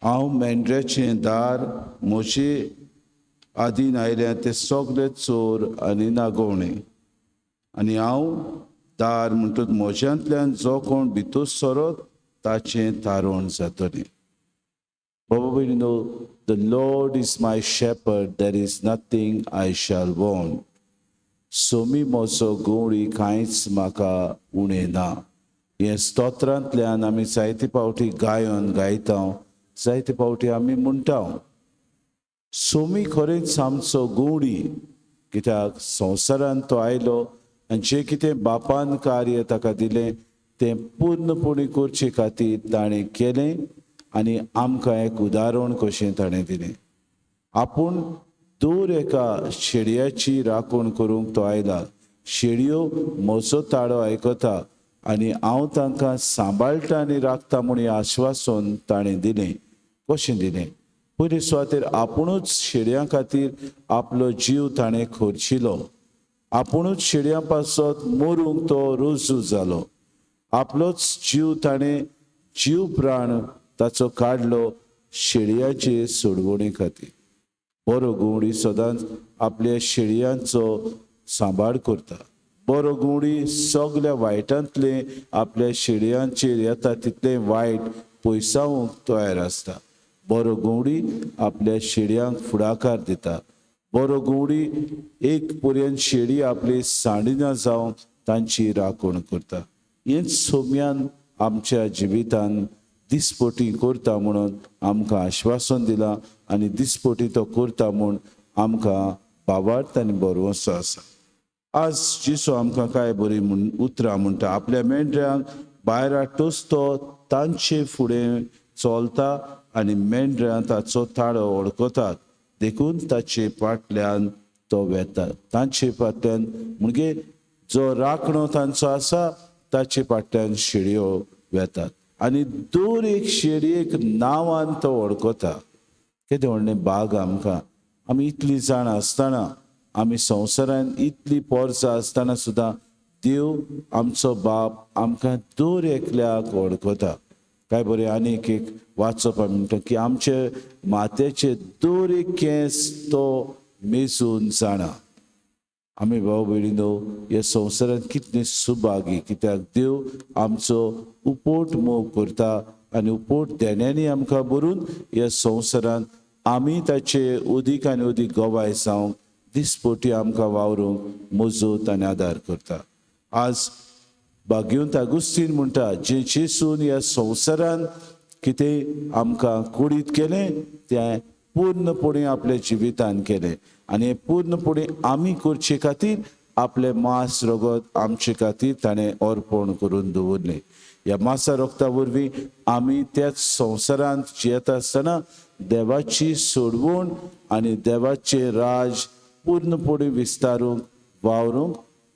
हांव मेंढऱ्याचें दार. म्हजे आदीन आयल्या ते सगळे चोर आनी नागोवणे आनी हांव दार, म्हणटूच म्हज्यांतल्यान जो कोण भितर सरत ताचें तारण जातलें. बाबा भयणीनो, "The Lord is my shepherd, there is nothing I shall want." Somi म्हजो गवळी, कांयच म्हाका उणें ना. हें स्तोत्रांतल्यान आमी जायते फावटी गायन गायता, जायते फावटी आमी म्हणटा. सोमी खरेंच आमचो गवळी, कित्याक संवसारांत तो आयलो आनी जें कितें बापान कार्य ताका दिलें तें पूर्णपणी करचे खातीर ताणें केलें आनी आमकां एक उदाहरण कशें ताणें दिलें. आपूण दर एका शेडयाची राखण करूंक तो आयला. शेडयो म्हजो ताळो आयकता आनी हांव तांकां सांबाळटा आनी राखता म्हूण हें आश्वासन ताणें दिलें. कशें दिलें? पयले सुवातेर आपुणूच शेडयां खातीर आपलो जीव ताणें खर्चिलो. आपुणूच शेडयां पासत मरूंक तो रुजू जालो. आपलोच जीव ताणें, जीव प्राण ताचो काडलो शेळयाचे सोडवणे खातीर. बरो गवळी सदांच आपल्या शेळयांचो सांबाळ करता. बरो गवळी सगल्या वायटांतले आपल्या शेळयांचेर येता तितलें वायट पयसावंक तयार आसता. बरो गवळी आपल्या शेळयांक फुडाकार दिता. बरो गवळी एक पर्यंत शेळी आपली सांडिना जावन तांची राखण करता. हेंच सोम्यान आमच्या जिवितान दिसपटी करता म्हणून आमकां आश्वासन दिलां आनी दिसपटी तो करता म्हूण आमकां भावार्थ आनी भरवंसो आसा. आज जेजू आमकां काय बरी म्हूण उतरां म्हणटा. आपल्या मेंढऱ्यांक भायर हाडटूच तो तांचे फुडें चलता आनी मेंढऱ्यां ताचो ताळो वळखतात, देखून ताचे फाटल्यान तो वेता. तांचे फाटल्यान म्हणजे जो राखणो तांचो आसा ताचे फाटल्यान शेळयो वेतात आनी दर एक शेळयेक नांवान तो वळखता. केदें व्हडलें भाग आमकां! आमी इतलीं जाणां आसतना, आमी संवसारांत इतली पोरसां आसतना सुद्दां देव आमचो बाप आमकां दर एकल्याक वळखता. काय बरें आनीक एक वाचप आमी म्हणटा की आमचे माथ्याचे दर एक केंस तो मेजून जाणा. आमी भाव भयणीनो, ह्या संवसारांत कितले सुभागी, कित्याक देव आमचो उपोट मोग करता आनी उपोट देण्यांनी आमकां भरून ह्या संवसारांत आमी ताचे उदीक आनी उदीक गवाय जावंक दिसपटी आमकां वावरूंक मजत आनी आदार करता. आज भाग्यवंत आगुस्तीन म्हणटा, जें जेसून ह्या संवसारांत कितें आमकां कुडीत केलें तें पूर्णपणे आपल्या जिवितान केलें आनी हें पूर्णपणे आमी करचे खातीर आपलें मांस रगत आमचे खातीर ताणें अर्पण करून दवरलें. ह्या मांसा रगता वरवीं आमी त्याच संवसारांत जियेता आसतना देवाची सोडवण आनी देवाचें राज पूर्णपणे विस्तारूंक वावरूंक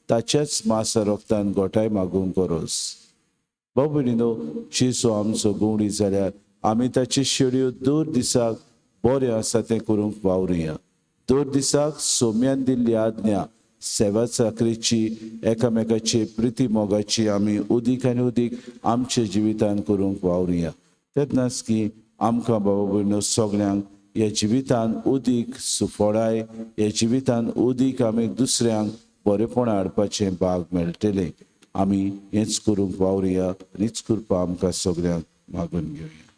ताच्याच मांसा रगतान गोठाय मागूंक गरज. भाव भयणीनो, जेजू आमचो गवळी जाल्यार आमी ताची शेळयो दर दिसाक बरें आसा तें करूंक वावरुया. दर दिसाक सोम्यान दिल्ली आज्ञा सेवा चाकरीची, एकामेकाची प्रिती मोगाची आमी उदीक आनी उदीक आमच्या जिवितान करूंक वावरुया. तेन्नाच की आमकां बाबा भयणो सगळ्यांक ह्या जिवितान उदीक सुफळाय, ह्या जिवितान उदीक आमी दुसऱ्यांक बरेपण हाडपाचें भाग मेळटलें. आमी हेंच करूंक वावरुया आनी हीच कृपा आमकां सगळ्यांक मागून घेवया.